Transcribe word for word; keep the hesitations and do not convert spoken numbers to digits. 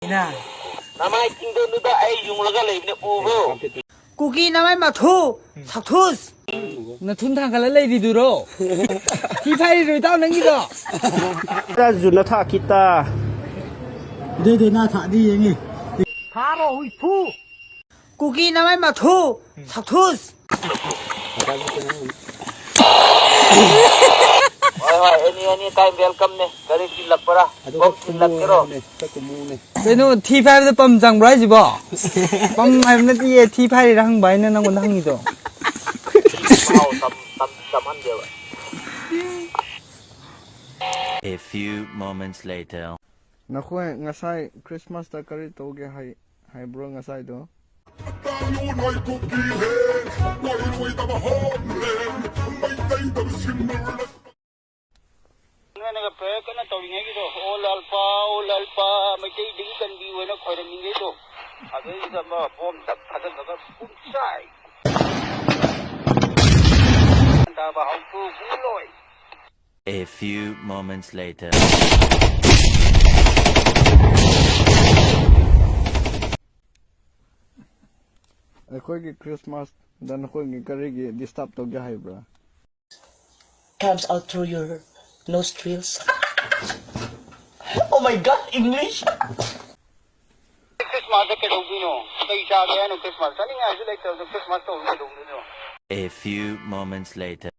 ꯅꯃꯥꯏ ꯆꯤꯡꯗꯣꯟꯗꯨꯗ ꯑꯩ ꯌꯨꯡꯂꯒ ꯂꯩꯕꯅꯦ, ꯎꯕ꯭ꯔꯣ? ꯀꯨꯀꯤ ꯅꯃꯥꯏ ꯃꯊꯨ, ꯁꯛꯊꯨꯁ꯫ ꯅꯊꯨꯟ ꯊꯥꯡꯒꯠꯂ ꯂꯩꯔꯤꯗꯨꯔꯣ? ꯊꯤ ꯐꯥꯏꯔꯤꯔꯣ ꯏꯇꯥꯎ ꯅꯪꯒꯤꯗꯣ? ꯈꯔꯁꯨ ꯅꯊꯥ ꯈꯤꯇ꯫ ꯑꯗꯨꯏꯗꯤ ꯅꯥ ꯊꯥꯗꯤ ꯌꯦꯡꯉꯤ꯫ ꯐꯥꯔꯣ ꯍꯨꯏꯐꯨ꯫ ꯀꯨꯀꯤ ꯅꯃꯥꯏ ꯃꯊꯨ, ꯁꯛꯊꯨꯁ꯫ ꯍꯣꯏ, ꯍꯣꯏ, any, any time welcome ꯅꯦ꯫ ꯀꯔꯤ ꯊꯤꯜꯂꯛꯄ꯭ꯔꯥ? ꯑꯗꯨꯒ ꯕꯣꯝ ꯊꯤꯜꯂꯛꯀꯦꯔꯣ? ꯊꯨꯝꯃꯣꯅꯦ, ꯈꯔ ꯊꯨꯝꯃꯣꯅꯦ꯫ ꯀꯩꯅꯣ, ꯊꯤ ꯐꯥꯏꯕꯗ ꯄꯝ ꯆꯪꯕ꯭ꯔꯣ ꯍꯥꯏꯁꯤꯕꯣ? ꯄꯝ ꯍꯥꯏꯕ ꯅꯠꯇꯤꯌꯦ, ꯊꯤ ꯐꯥꯏꯔꯤꯔꯥ ꯍꯪꯕ ꯑꯩꯅ ꯅꯪꯉꯣꯟꯗ ꯍꯪꯉꯤꯗꯣ꯫ ꯃꯍꯥꯎ ꯇꯝ-, ꯇꯝ-, ꯇꯝꯍꯟꯒꯦꯕ꯫ A few moments later. ꯅꯈꯣꯏ ꯉꯁꯥꯏ ꯈ꯭ꯔꯤꯁꯃꯥꯁꯇ ꯀꯔꯤ ꯇꯧꯒꯦ ꯍꯥꯏ-, ꯍꯥꯏꯕ꯭ꯔꯣ ꯉꯁꯥꯏꯗꯣ? ꯅꯣꯏꯅꯒ prayer ꯀꯟꯅ ꯇꯧꯔꯤꯉꯩꯒꯤꯗꯣ, "ꯑꯣ ꯂꯥꯜꯄꯥ, ꯑꯣ ꯂꯥꯜꯄꯥ, ꯃꯩꯇꯩꯗꯒꯤ ꯀꯟꯕꯤꯌꯨ" ꯍꯥꯏꯅ ꯈꯣꯏꯔꯝꯃꯤꯉꯩꯗꯣ, ꯑꯗꯩꯗꯨꯗ ꯑꯃ ꯕꯣꯝ ꯊꯛ ꯊꯥꯖꯤꯜꯂꯒ ꯄꯨꯡꯆꯥꯏ ꯇꯥꯕ ꯍꯧꯗꯣꯛꯎ ꯂꯣꯏ꯫ A few moments later. ꯑꯩꯈꯣꯏꯒꯤ ꯈ꯭ꯔꯤꯁꯃꯥꯁꯇ ꯅꯈꯣꯏꯒꯤ ꯀꯔꯤꯒꯤ disturb ꯇꯧꯒꯦ ꯍꯥꯏꯕ꯭ꯔꯥ? Comes out through your nostrils. Oh my God, English! ꯈ꯭ꯔꯤꯁꯃꯥꯁꯇ ꯀꯩꯗꯧꯗꯣꯏꯅꯣ? ꯀꯩ ꯆꯥꯒꯦ ꯍꯥꯏꯅꯣ? ꯈ꯭ꯔꯤꯁꯃꯥꯁ ꯆꯥꯅꯤꯡꯉꯥꯏꯁꯨ ꯂꯩꯇꯕꯗꯣ ꯈ꯭ꯔꯤꯁꯃꯥꯁ ꯇꯧꯕ ꯀꯩꯗꯧꯗꯣꯏꯅꯣ? A few moments later.